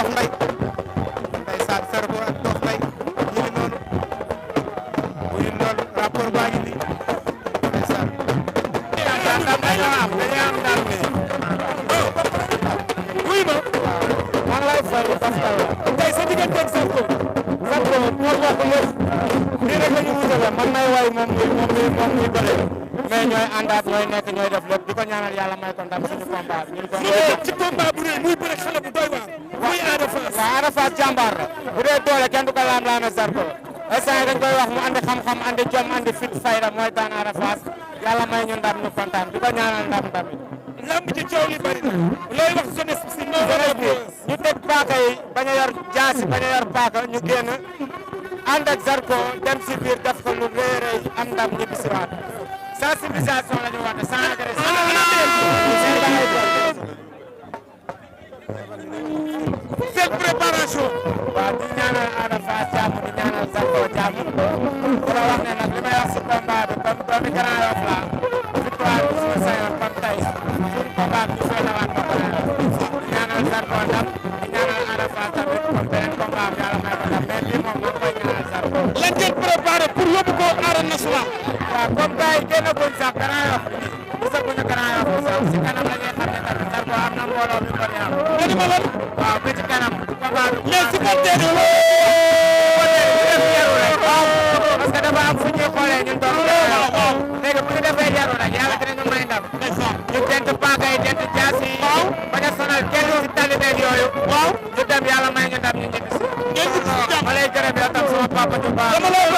Dof Mbaye ndeysaan Zarko ak Dof Mbaye ñu ngi noonu bu ñu loolu rapport baa ngi nii ndeysaan dañoo am daal ne wuy ma maa ngi lay fay tey sa diggante ak Zarko ñoo bokk lépp nii rek la ñu wutale man may way moom muy bëre mais ñooy àndaat ñooy nekk ñooy def lépp di ko ñaanal yàlla may ko ndam suñu combat ñun ko ci combat bu rëy muy bëre xale bu doy waar muy Ada Fass waaw Ada Fass jàmbaar la bu dee doole kenn du ko laam-laame Zarko instant dañ koy wax mu andi xam-xam andi jom andi fit fayda mooy daan Ada Fass yàlla may ñu ndam ñu kontaan di ko ñaanal ndam tamit lamb ci coow li bari na looy wax jeunesse bi si ñu teg paaka yi bañ a yor jaasi bañ a yor paaka ñu génn ànd ak Zarko dem si biir def ko lu rëy rëy am ndam ñibbi si waat sensibilisation la ñu woote sans agression seen préparation waaw di ñaanal Ada Fass jàmm di ñaanal Zarko jàmm bu la wax ne nag li may wax si combat bi comme doomi Grand Yoff la victoire bi suñu sayoon comme tey suñu combat bi fay nawaat ba pare di ñaanal Zarko ndam di ñaanal Ada Fass tamit comme beneen combat bi yàlla may ko ndam mais bii moom moo koy ñaanal Zarko lan ngeen préparé pour yóbbu ko arène nationale waaw comme gars yi génn guñ sax Grand Yoff gisaguñu Grand Yoff sax si kanam la ñuy xam ne tamit Zarko am na mbooloo bi ko neex nga di ma lan waaw ba ci kanam combat bi mais supporter yi parce que dafa am fu ñuy xoolee ñun doon léegi bu ñu defee yaru rek yàlla dinañu may ndam ñu dent paaka yi dent jaas yi bañ a sonal kenn si tali beeg yooyu ñu dem yàlla may ñu ndam ñu ñibbi si ma lay gërëm yow tam sama papa ju baax